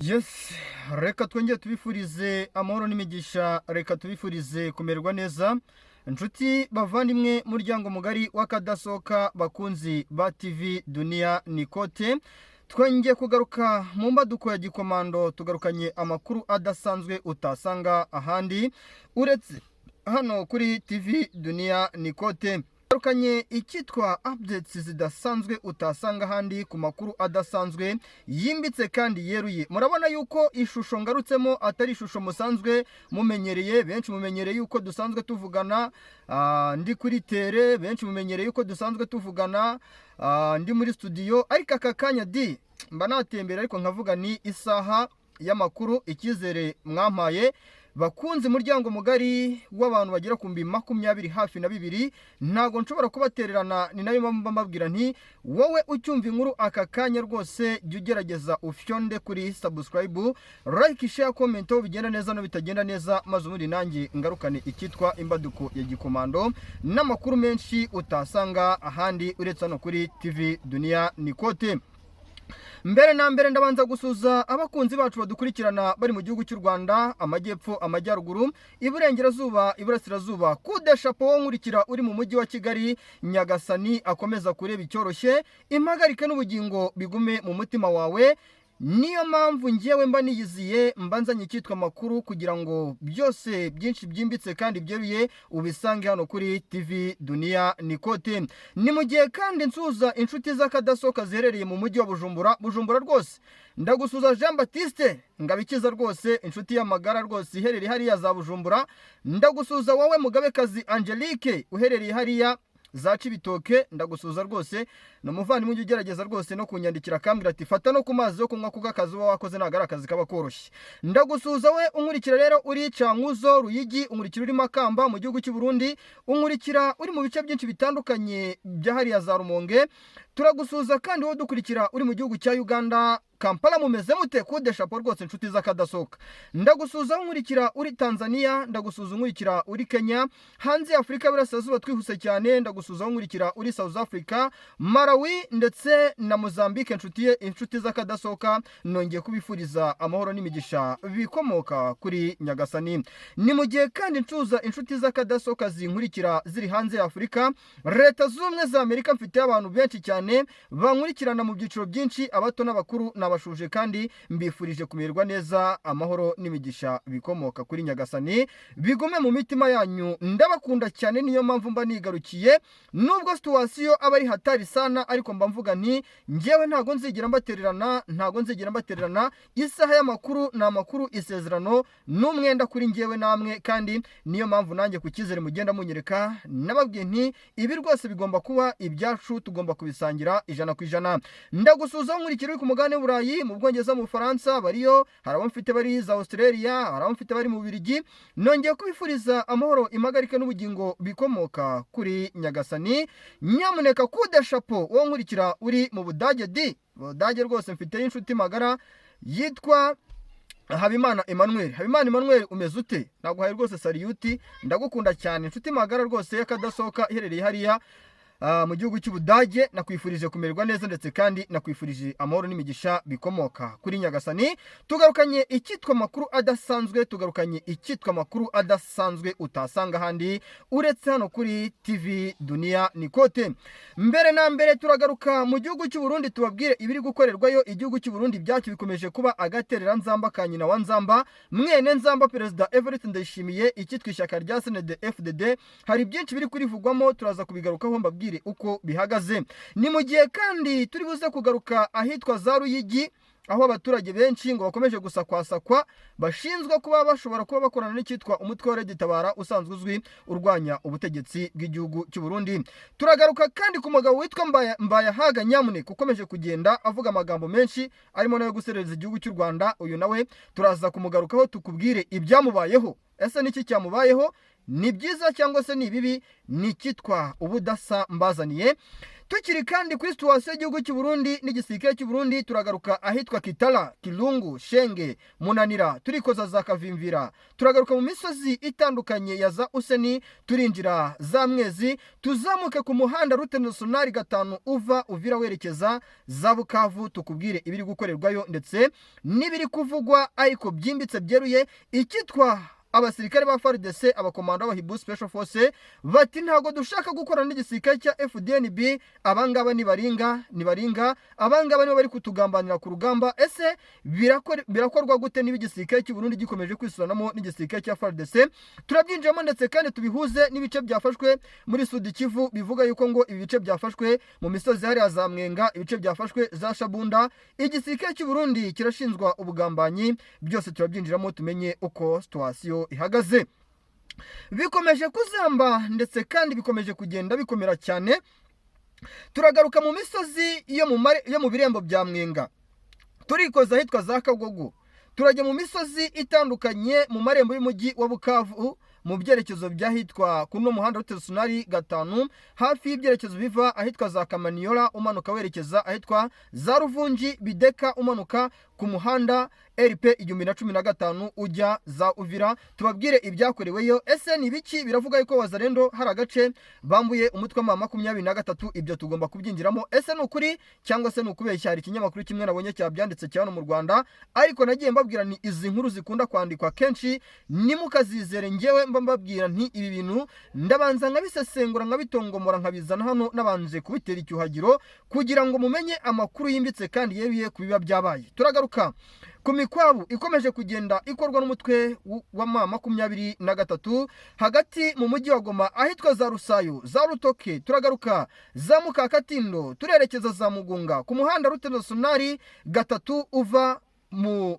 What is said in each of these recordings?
Yes, reka twongere tubifurize amahoro n'imigisha, reka tubifurize kumererwa neza. Inshuti bavandimwe, muryango mugari w'akadasohoka, bakunzi ba TV Dunia Nikote, twongeye kugaruka mu mbaduko ya gikomando. Tugarukanye amakuru adasanzwe utasanga ahandi uretse hano kuri TV Dunia Nikote. Tugarukanye icyitwa updates zidasanzwe utasanga ahandi, ku makuru adasanzwe yimbitse kandi yeruye. Murabona yuko ishusho ngarutsemo atari ishusho musanzwe mumenyereye. Benshi mumenyereye yuko dusanzwe tuvugana ndi kuri terrain, benshi mumenyereye yuko dusanzwe tuvugana ndi muri studio, ariko aka kanya di mba natembera, ariko nkavuga ni isaha y'amakuru. Icyizere mwampaye, bakunze umuryango mugari w'abantu bagera ku 22,000 hafi, ntabwo nshobora kubatererana. Ni nayo mpamvu mbabwira nti wowe ucyumva inkuru aka kanya rwose, jya ugerageza ufyonde kuri subscribe, like, share, comment, aho bigenda neza no bitagenda neza, maze ubundi nanjye ngarukane icyitwa imbaduko ya gikomando n'amakuru menshi utasanga ahandi uretse hano kuri TV Dunia Nikote. Mbere na mbere ndabanza gusuza abakunzi bacu badukurikirana bari mu gihugu cy'u Rwanda, amajyepfo, amajyaruguru, iburengerazuba, iburasirazuba. Kudeshapo wo nkurikira uri mu mujyi wa Kigali, Nyagasani akomeza kureba icyoroshye, impagarike n'ubugingo bigume mu mutima wawe. Niyo mpamvu ngewe mba niyiziye, mba nzanye icyitwa amakuru kugira ngo byose byinshi byimbitse kandi byeruye ubisange hano kuri TV Dunia Nikote. Ni mu gihe kandi nsuza inshuti z'akadasohoka ziherereye mu mujyi wa Bujumbura. Bujumbura rwose ndagusuza, Jean Baptiste Ngabikiza rwose, inshuti y'amagara rwose iherereye hariya za Bujumbura. Ndagusuza wowe Mugabekazi Angelique uherereye hariya za Cibitoke, ndagusuza rwose. Ni umuvandimwe ujya ugerageza rwose no kunyandikira akambwira ati fata no ku mazi yo kunywa, kuko akazi uba wakoze ntabwo ari akazi kaba koroshye. Ndagusuza we unkurikira rero uri Cankuzo, Ruyigi, unkurikira uri Makamba mu gihugu cy'u Burundi, unkurikira uri mu bice byinshi bitandukanye bya hariya za Rumonge. Turagusuza kandi wowe udukurikira uri mu gihugu cya Uganda, Kampala, mumeze mute? Kude shapo rwose, inshuti z'akadasohoka. Ndagusuza unkurikira uri Tanzania, ndagusuza unkurikira uri Kenya. Hanze ya Afurika y'Iburasirazuba twihuse cyane, ndagusuza unkurikira uri South Africa, Malawi ndetse na Mozambique. Inshuti ye, inshuti z'akadasohoka, nongeye kubifuriza amahoro n'imigisha bikomoka kuri Nyagasani. Ni mu gihe kandi ncuza inshuti z'akadasohoka zinkurikira ziri hanze ya Afurika, Leta Z'Ubumwe za Amerika. Mfite abantu benshi cyane bankurikirana mu byiciro byinshi, abato n'abakuru. Nabashuje kandi mbifurije kumererwa neza, amahoro n'imigisha bikomoka kuri Nyagasani bigume mu mitima yanyu. Ndabakunda cyane, niyo mpamvu mba nigarukiye nubwo situation aba ari hatari sana, ariko mba mvuga nti ngewe ntago nzigera mbatererana, ntago nzigera mbatererana. Isaha y'amakuru ni amakuru, isezerano n'umwenda kuri ngewe namwe, kandi niyo mpamvu nanjye ku cyizere mugenda munyereka nababwiye nti ibi rwose bigomba kuba ibyacu, tugomba kubisangira 100%. Ndagusuza nkurikira uri ku mugabane w'Uburayi, mu Bwongereza, mu Bufaransa bariyo, hari abo mfite bari za Australia, hari abo mfite bari mu Bubiligi. Nongeye kubifuriza amahoro, impagarike n'ubugingo bikomoka kuri Nyagasani. Nyamuneka kude shapo wowe nkurikira uri mu Budage di Budage rwose, mfiteyo inshuti magara yitwa Habimana Emmanuel. Habimana Emmanuel, umeze ute? Naguhaye rwose salute, ndagukunda cyane, inshuti magara rwose y'akadasohoka iherereye hariya mu gihugu cy'Ubudage. Nakwifurije kumererwa neza ndetse kandi nakwifurije amahoro n'imigisha bikomoka kuri Nyagasani. Tugarukanye icyitwa amakuru adasanzwe, tugarukanye icyitwa amakuru adasanzwe utasanga ahandi uretse hano kuri TV Dunia Nikote. Mbere na mbere turagaruka mu gihugu cy'u Burundi, tubabwire ibiri gukorerwayo. Igihugu cy'u Burundi byacu bikomeje kuba agaterera nzamba ka nyina wa Nzamba, mwene Nzamba, Perezida Evariste Ndayishimiye, icyitwa ishyaka rya CNDD FDD. Hari byinshi biri kurivugwamo, turaza kubigarukaho mbabwire uko bihagaze. Ni mu gihe kandi turi buze kugaruka ahitwa za Ruyigi, aho abaturage benshi ngo bakomeje gusakwasakwa, bashinzwe kuba bashobora kuba bakorana n'icyitwa umutwe wa Red Tabara usanzwe uzwi urwanya ubutegetsi bw'igihugu cy'u Burundi. Turagaruka kandi ku mugabo witwa Mbayahaga, nyamuneka, ukomeje kugenda avuga amagambo menshi arimo nayo guserereza igihugu cy'u Rwanda. Uyu nawe turaza kumugarukaho, tukubwire ibyamubayeho. Ese niki cyamubayeho? Ni byiza cyangwa se ni ibibi? Ni icyitwa ubudasa mbazaniye. Tukiri kandi kuri situation y'igihugu cy'u Burundi n'igisirikare cy'u Burundi, turagaruka ahitwa Kitara, Kirungu, Shenge, Munanira, turikoza za Kavimvira, turagaruka mu misozi itandukanye ya za Useni, turinjira za Mwezi, tuzamuke ku muhanda route nationale 5 uva Uvira werekeza za Bukavu, tukubwire ibiri gukorerwayo ndetse n'ibiri kuvugwa ariko byimbitse byeruye. Icyitwa abasirikare ba FARDC, abakomando b'Abahibu Special Force, bati ntabwo dushaka gukorana n'igisirikare cya FDNB. Abangaba ni baringa, ni baringa, abangaba nibo bari kutugambanira ku rugamba. Ese birakorwa gute niba igisirikare cy'u Burundi gikomeje kwisuranamo n'igisirikare cya FARDC? Turabyinjiramo ndetse kandi tubihuze n'ibice byafashwe muri Sud Kivu, bivuga yuko ngo ibi bice byafashwe mu misozi hariya za Mwenga, ibice byafashwe za Shabunda, igisirikare cy'u Burundi kirashinzwa ubugambanyi. Byose turabyinjiramo tumenye uko situation ihagaze. Bikomeje kuzamba ndetse kandi bikomeje kugenda bikomera cyane. Turagaruka mu misozi yo mu birembo bya Mwenga, turikoza ahitwa za Kagogo, turajya mu misozi itandukanye mu marembo y'umujyi wa Bukavu, mu byerekezo by'ahitwa kuno muhanda route nationale 5, hafi y'ibyerekezo biva ahitwa za Kamaniyora umanuka werekeza ahitwa za Ruvungi Bideka, umanuka ku muhanda RP 1015 ujya za Uvira, tubabwire ibyakoreweyo. Ese ni ibiki? Biravuga yuko Wazalendo hari agace bambuye umutwe wa 23. Ibyo tugomba kubyinjiramo. Ese ni ukuri cyangwa se ni ukubeshya? Hari ikinyamakuru kimwe nabonye cyabyanditse cyane mu Rwanda, ariko nagiye mbabwira ni izi nkuru zikunda kwandikwa kenshi nimukazizere. Ngewe mba mbabwira nti ibi bintu ndabanza nkabisesengura, nkabitongomora, nkabizana hano nabanje kubitera icyuhagiro kugira ngo mumenye amakuru yimbitse kandi yeruye ku biba byabaye. Turagaruka ku mikwabu ikomeje kugenda ikorwa n'umutwe wa M23 hagati mu mujyi wa Goma, ahitwa za Rusayo, za Rutoke, turagaruka za Mukakatindo, turerekeza za Mugunga ku muhanda route nationale 3 uva mu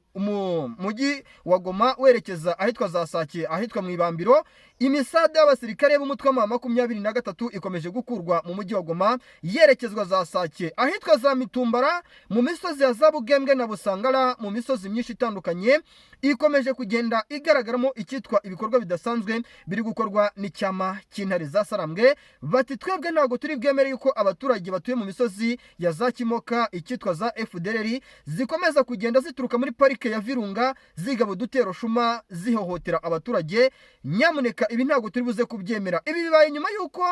mujyi wa Goma werekeza ahitwa za Sake, ahitwa mu Ibambiro. Imisada y'abasirikare b'umutwe wa 23 ikomeje gukurwa mu mujyi wa Goma yerekezwa za Sake, ahitwa za Mitumbara, mu misozi ya za Bugembwe na Busangara. Mu misozi myinshi itandukanye ikomeje kugenda igaragaramo icyitwa ibikorwa bidasanzwe biri gukorwa n'icyama cy'intare za Sarambwe. Bati twebwe ntabwo turi bwemere yuko abaturage batuye mu misozi ya za Kimoka, icyitwa za FDLR zikomeza kugenda zituruka muri parike ya Virunga zigaba udutero shuma, zihohotera abaturage. Nyamuneka ibi ntabwo turi buze kubyemera. Ibi bibaye nyuma y'uko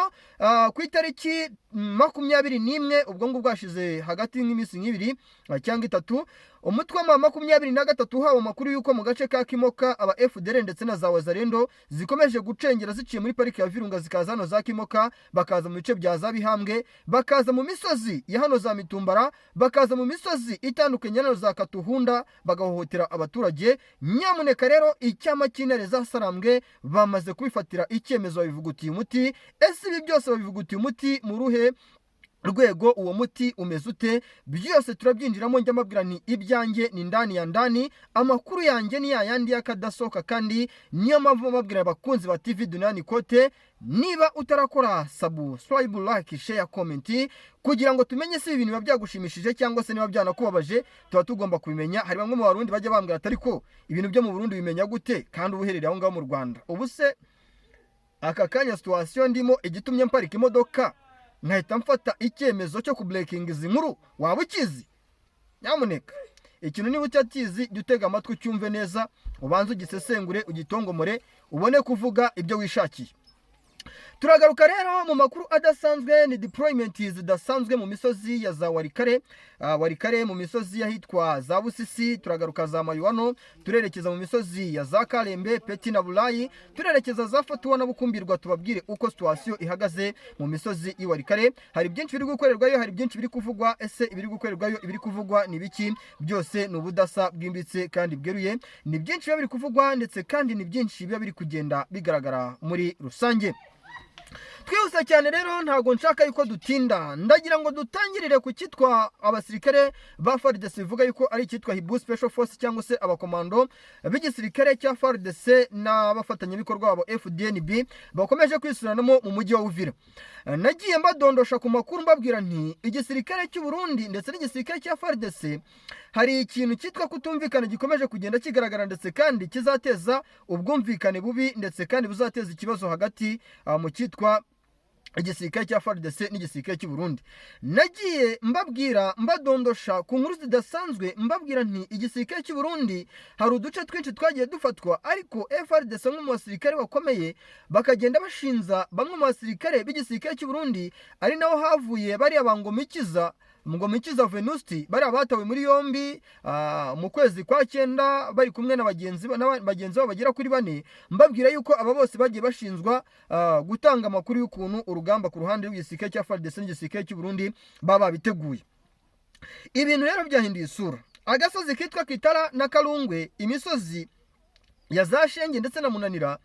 ku itariki 21, ubwo ngubwo hashize hagati nk'iminsi nk'ibiri cyangwa 3, umutwe wa 23 uhawe amakuru y'uko mu gace ka Kimoka aba FDL ndetse na za Wazalendo zikomeje gucengera ziciye muri pariki ya Virunga, zikaza hano za Kimoka, bakaza mu bice bya za Bihambwe, bakaza mu misozi ya hano za Mitumbara, bakaza mu misozi itandukanye hano za Katuhunda, bagahohotera abaturage. Nyamuneka rero icyama cy'intare za Sarambwe bamaze kubifatira icyemezo, babivugutiye umuti. Ese ibi byose babivugutiye umuti mu ruhe rwego? Uwo muti umeze ute? Byose turabyinjiramo. Njya mbabwira nti ibyanjye ni ndani ya ndani, amakuru yanjye ni yayandi y'akadasohoka. Kandi niyo mpamvu mbabwira, abakunzi ba TV Dunani Kote, niba utarakora subscribe, like, share, comment, kugira ngo tumenye se ibi bintu biba byagushimishije cyangwa se niba byanakubabaje, tuba tugomba kubimenya. Hari bamwe mu Barundi bajya bambwira ati ariko ibintu byo mu Burundi bimenya gute kandi uba uherereye aho ngaho mu Rwanda? Ubu se aka kanya situation ndimo, igitumye mparika imodoka nkahita mfata icyemezo cyo kubreakinga izi nkuru, waba ukizi? Nyamuneka ikintu niba utakizi, jya utega amatwi ucyumve neza, ubanze ugisesengure, ugitongomore, ubone kuvuga ibyo wishakiye. Turagaruka rero mu makuru adasanzwe, ni deployment zidasanzwe mu misozi ya za Warikare, Warikare, mu misozi y'ahitwa za Busisi, turagaruka za Mayuwano, turerekeza mu misozi ya za Karembe, Peti na Burayi, turerekeza za Fatuwa na Bukumbirwa, tubabwire uko situation ihagaze mu misozi y'i Warikare. Hari byinshi biri gukorerwayo, hari byinshi biri kuvugwa. Ese ibiri gukorerwayo, ibiri kuvugwa ni biki? Byose ni ubudasa bwimbitse kandi bweruye. Ni byinshi biba biri kuvugwa ndetse kandi ni byinshi biba biri kugenda bigaragara muri rusange. Twihuse cyane rero, ntabwo nshaka yuko dutinda. Ndagira ngo dutangirire ku cyitwa abasirikare ba FARDC, bivuga yuko ari icyitwa Hibu Special Force cyangwa se abakomando b'igisirikare cya FARDC n'abafatanyabikorwa babo FDNB bakomeje kwisuranamo mu mujyi wa Uvira. Nagiye mbadondosha ku makuru, mbabwira nti igisirikare cy'u Burundi ndetse n'igisirikare cya FARDC hari ikintu cyitwa kutumvikana gikomeje kugenda kigaragara, ndetse kandi kizateza ubwumvikane bubi, ndetse kandi buzateza ikibazo hagati mu cyitwa Igisirikare cya FARDC n'igisirikare cy'u Burundi. Nagiye mbabwira, mbadondosha ku nkuru zidasanzwe, mbabwira nti igisirikare cy'u Burundi hari uduce twinshi twagiye dufatwa, ariko FARDC, bamwe mu basirikare bakomeye bakagenda bashinza bamwe mu basirikare b'igisirikare cy'u Burundi, ari naho havuye bariya ba Ngomikiza, Ngomikiza Venusti, bariya batawe muri yombi mu kwezi kwa cyenda bari kumwe na bagenzi babo bagera kuri bane. Mbabwira yuko aba bose bagiye bashinzwa gutanga amakuru y'ukuntu urugamba ku ruhande rw'igisirikare cya FARDC n'igisirikare cy'u Burundi baba babiteguye. Ibintu rero byahinduye isura. Agasozi kitwa Kitara na Karungwe, imisozi ya za Shenge ndetse na Munanira,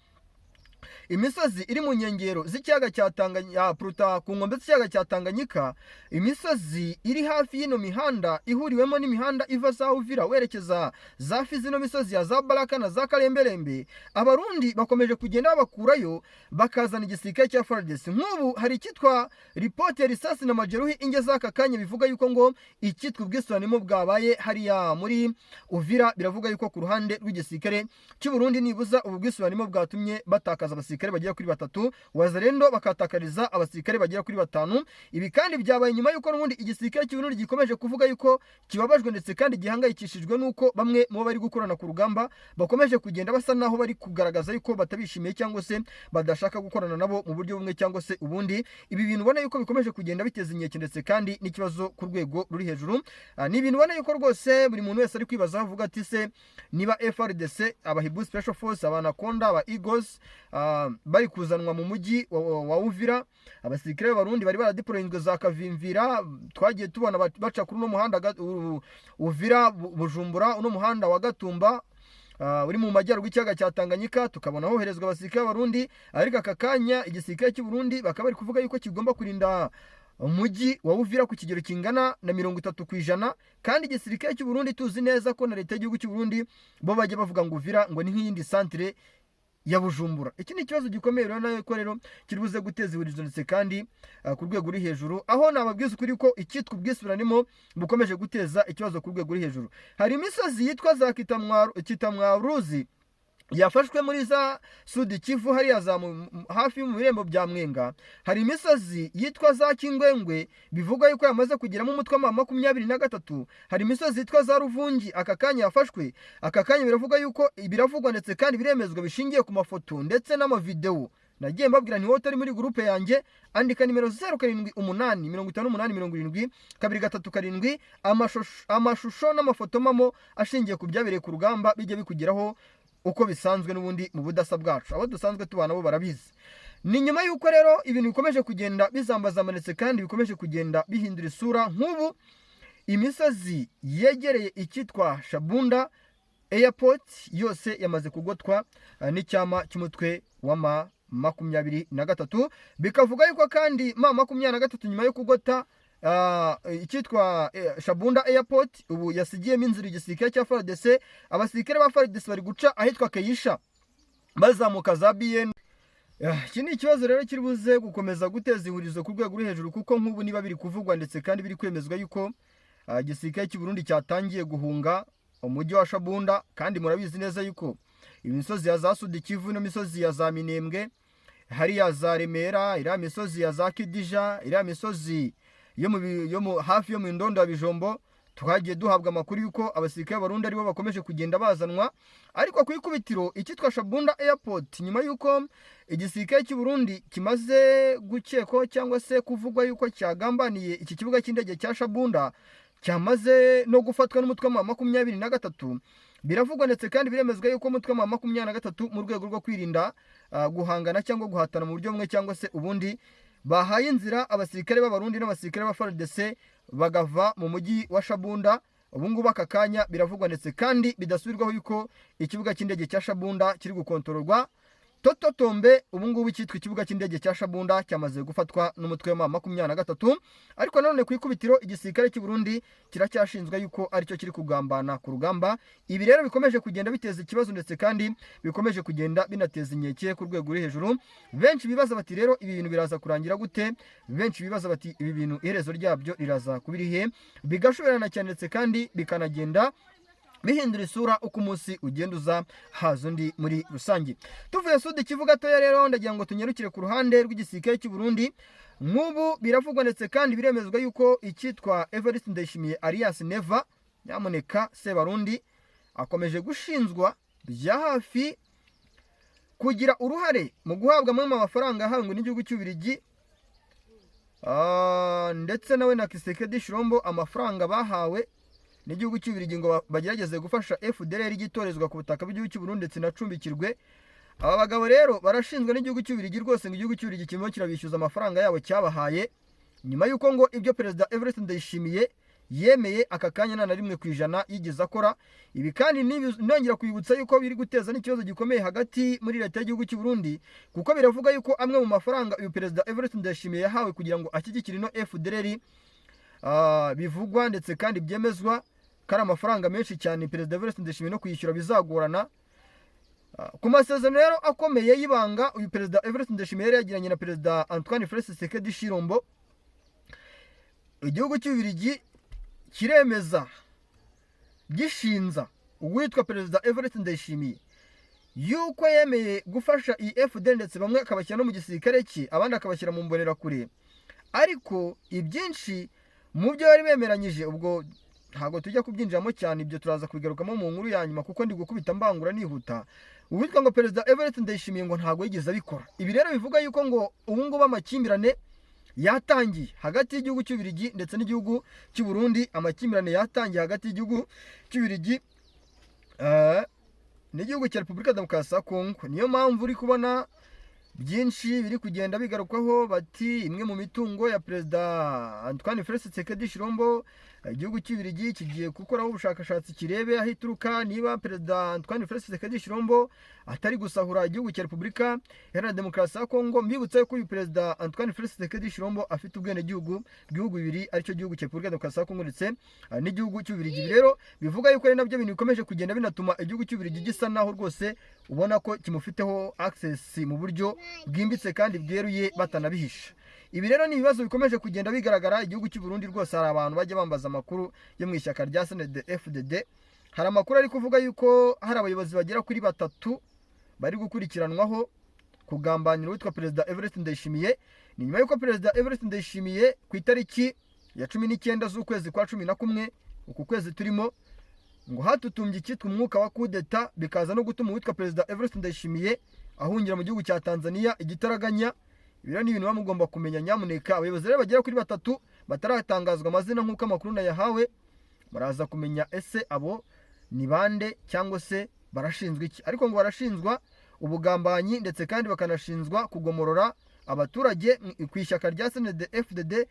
imisozi iri mu nkengero z'ikiyaga cya Tanganyika, puruta ku nkombe z'ikiyaga cya Tanganyika, imisozi iri hafi y'ino mihanda ihuriwemo n'imihanda iva za Uvira werekeza za Fizi, ino misozi ya za Baraka na za Karemberembe, Abarundi bakomeje kugenda babakurayo bakazana igisirikare cya FARDC. Nk'ubu hari icyitwa ripoti ya risasi na majeruhi inge z'aka kanya, bivuga yuko ngo icyitwa ubwisuranemo bwabaye hariya muri Uvira. Biravuga yuko ku ruhande rw'igisirikare cy'u Burundi nibuza ubu bwisuranemo bwatumye batakaza abasirikare bagera kuri batatu, Wazalendo bakatakariza abasirikare bagera kuri batanu. Ibi kandi byabaye nyuma y'uko n'ubundi igisirikare cy'u Burundi gikomeje kuvuga yuko kibabajwe ndetse kandi gihangayikishijwe n'uko bamwe mu bo bari gukorana ku rugamba bakomeje kugenda basa naho bari kugaragaza yuko batabishimiye cyangwa se badashaka gukorana nabo mu buryo bumwe cyangwa se ubundi. Ibi bintu ubona yuko bikomeje kugenda biteza inkeke ndetse kandi n'ikibazo ku rwego ruri hejuru. Ni ibintu ubona yuko rwose buri muntu wese ari kwibaza, avuga ati: "Se niba FARDC, aba Special Force, Abanaconda, aba Eagles bari kuzanwa mu mujyi wa Uvira, abasirikare b'Abarundi bari baradeployinzwe za Kavimvira, twagiye tubona baca kuri uno muhanda Uvira Bujumbura, uno muhanda wa Gatumba uri mu majyaruguru y'ikiyaga cya Tanganyika, tukabona hoherezwa abasirikare b'Abarundi, ariko aka kanya igisirikare cy'u Burundi bakaba bari kuvuga yuko kigomba kurinda umujyi wa Uvira ku kigero kingana na 30%, kandi igisirikare cy'u Burundi tuzi neza ko na leta y'igihugu cy'u Burundi bo bajya bavuga ngo Uvira ngo ni nk'iyindi centre ya Bujumbura." Iki ni ikibazo gikomeye rero nayo ko rero kiri buze guteza ihurizo ndetse kandi ku rwego ruri hejuru, aho nababwiza ukuri ko icyitwa ubwisubiranemo bukomeje guteza ikibazo ku rwego ruri hejuru. Hari imisozi yitwa za Kitamwaruzi yafashwe muri za Sud Kivu, hariya za hafi mu birembo bya Mwenga. Hari imisozi yitwa za Kingwengwe, bivugwa yuko yamaze kugeramo umutwe wa 23. Hari imisozi yitwa za Ruvungi aka kanya yafashwe. Aka kanya biravuga yuko, biravugwa ndetse kandi biremezwa bishingiye ku mafoto ndetse n'amavidewo. Nagiye mbabwira nti wowe utari muri groupe yanjye, andika nimero 0785870237, amashusho n'amafoto mamo ashingiye ku byabereye ku rugamba bijya bikugeraho uko bisanzwe n'ubundi mu budasa bwacu. Abo dusanzwe tubana bo barabizi. Ni nyuma y'uko rero ibintu bikomeje kugenda bizambazamanitse kandi bikomeje kugenda bihindura isura. Nk'ubu imisozi yegereye icyitwa Shabunda Airport yose yamaze kugotwa n'icyama cy'umutwe wa M23. Bikavuga yuko kandi M23 nyuma yo kugota icyitwa Shabunda Airport, ubu yasigiyemo inzira igisirikare cya FARDC. Abasirikare ba FARDC bari guca ahitwa Keyisha bazamuka za BN. Iki ni ikibazo rero kiri buze gukomeza guteza ihurizo ku rwego ruri hejuru, kuko nk'ubu niba biri kuvugwa ndetse kandi biri kwemezwa yuko igisirikare cy'u Burundi cyatangiye guhunga umujyi wa Shabunda, kandi murabizi neza yuko imisozi ya za Sud Kivu n'imisozi ya za Minembwe, hariya za Remera, iriya misozi ya za Kidija, iriya misozi yo mu hafi yo mu Ndondo ya Bijombo, twagiye duhabwa amakuru yuko abasirikare b'Abarundi aribo bakomeje kugenda bazanwa. Ariko ku ikubitiro icyitwa Shabunda Airport, nyuma yuko igisirikare cy'u Burundi kimaze gukekwaho cyangwa se kuvugwa yuko cyagambaniye iki kibuga cy'indege cya Shabunda, cyamaze no gufatwa n'umutwe wa 23, biravugwa ndetse kandi biremezwa yuko umutwe wa 23 mu rwego rwo kwirinda guhangana cyangwa guhatana mu buryo bumwe cyangwa se ubundi, bahaye inzira abasirikare b'Abarundi n'abasirikare ba FARDC bagava mu mujyi wa Shabunda. Ubu ngubu aka kanya biravugwa ndetse kandi bidasubirwaho yuko ikibuga cy'indege cya Shabunda kiri gukontororwa tototombe. Ubu ngubu cyitwa ikibuga cy'indege cya Shabunda cyamaze gufatwa n'umutwe wa 23. Ariko nanone ku ikubitiro igisirikare cy'u Burundi kiracyashinzwe yuko aricyo kiri kugambana ku rugamba. Ibi rero bikomeje kugenda biteza ikibazo ndetse kandi bikomeje kugenda binateza inkeke ku rwego ruri hejuru. Benshi bibaza bati: "Rero ibi bintu biraza kurangira gute?" Benshi bibaza bati: "Ibi bintu iherezo ryabyo riraza kuba irihe?" Bigashoberana cyane ndetse kandi bikanagenda bihindura isura uko umunsi ugenda uza haza undi muri rusange. Tuvuye Sud Kivu gatoya rero, ndagira ngo tunyarukire ku ruhande rw'igisirikare cy'u Burundi. Nk'ubu biravugwa ndetse kandi biremezwa yuko icyitwa Evariste Ndayishimiye alias Neva, nyamuneka Sebarundi, akomeje gushinjwa bya hafi kugira uruhare mu guhabwa amwe mu mafaranga yahawe n'igihugu cy'Ububiligi, ndetse nawe na Tshisekedi Tshilombo, amafaranga bahawe n'igihugu cy'Ububiligi ngo bagerageze gufasha FDLR igitorezwa ku butaka bw'igihugu cy'u Burundi ndetse inacumbikirwe. Aba bagabo rero barashinzwe n'igihugu cy'Ububiligi rwose, ngo igihugu cy'Ububiligi kirimo kirabishyuza amafaranga yabo cyabahaye, nyuma y'uko ngo ibyo Perezida Evariste Ndayishimiye yemeye aka kanya nta na 1% yigeze akora. Ibi kandi nongera kwibutsa yuko biri guteza n'ikibazo gikomeye hagati muri leta y'igihugu cy'u Burundi, kuko biravuga yuko amwe mu mafaranga uyu Perezida Evariste Ndayishimiye yahawe kugira ngo ashyigikire ino FDLR, bivugwa ndetse kandi byemezwa ko ari amafaranga menshi cyane, Perezida Evariste Ndayishimiye no kuyishyura bizagorana. Ku masezerano rero akomeye y'ibanga uyu Perezida Evariste Ndayishimiye yari yagiranye na Perezida Antoine Felix Tshisekedi Tshilombo, igihugu cy'Ububiligi kiremeza gishinza uwitwa Perezida Evariste Ndayishimiye yuko yemeye gufasha iyi FDL, ndetse bamwe akabashyira no mu gisirikare cye, abandi akabashyira mu mbonerakure, ariko ibyinshi mu byo bari bemeranyije, ubwo ntabwo tujya kubyinjiramo cyane, ibyo turaza kubigarukamo mu nkuru ya nyuma, kuko ndi gukubita mbangura nihuta. Uwitwa ngo Perezida Evariste Ndayishimiye ngo ntabwo yigeze abikora. Ibi rero bivuga yuko ngo ubu ngubu amakimbirane yatangiye hagati y'igihugu cy'Ububiligi ndetse n'igihugu cy'u Burundi. Amakimbirane yatangiye hagati y'igihugu cy'Ububiligi n'igihugu cya Repubulika Demokarasi ya Kongo. Niyo mpamvu uri kubona byinshi biri kugenda bigarukwaho, bati imwe mu mitungo ya Perezida Antoine Felix Tshisekedi Tshilombo, igihugu cy'Ububiligi kigiye gukoraho ubushakashatsi kirebe aho ituruka, niba Perezida Antoine Felix Tshisekedi Tshilombo atari gusahura igihugu cya Repubulika Iharanira Demokarasi ya Kongo. Mbibutsa yuko uyu Perezida Antoine Felix Tshisekedi Tshilombo afite ubwenegihugu bw'ibihugu bibiri, aricyo gihugu cya Repubulika Demokarasi ya Kongo ndetse n'igihugu cy'Ububiligi. Ibi rero bivuga yuko ari nabyo bintu bikomeje kugenda binatuma igihugu cy'Ububiligi gisa naho rwose ubona ko kimufiteho access mu buryo bwimbitse kandi bweruye, batanabihisha. Ibi rero ni ibibazo bikomeje kugenda bigaragara. Igihugu cy'u Burundi rwose, hari abantu bajya bambaza amakuru yo mu ishyaka rya CNDD FDD. Hari amakuru ari kuvuga yuko hari abayobozi bagera kuri batatu bari gukurikiranwaho kugambanira uwitwa Perezida Evariste Ndayishimiye. Ni nyuma y'uko Perezida Evariste Ndayishimiye ku itariki ya 19 z'ukwezi kwa 11, uku kwezi turimo, ngo hatutumbye icyitwa umwuka wa kudeta, bikaza no gutuma uwitwa Perezida Evariste Ndayishimiye ahungira mu gihugu cya Tanzania igitaraganya. Ibi rero ni ibintu muba mugomba kumenya nyamuneka. Abayobozi rero bagera kuri batatu bataratangazwa amazina, nk'uko amakuru nayahawe, muraza kumenya ese abo ni bande cyangwa se barashinzwe iki. Ariko ngo barashinjwa ubugambanyi, ndetse kandi bakanashinjwa kugomorora abaturage ku ishyaka rya CNDD FDD.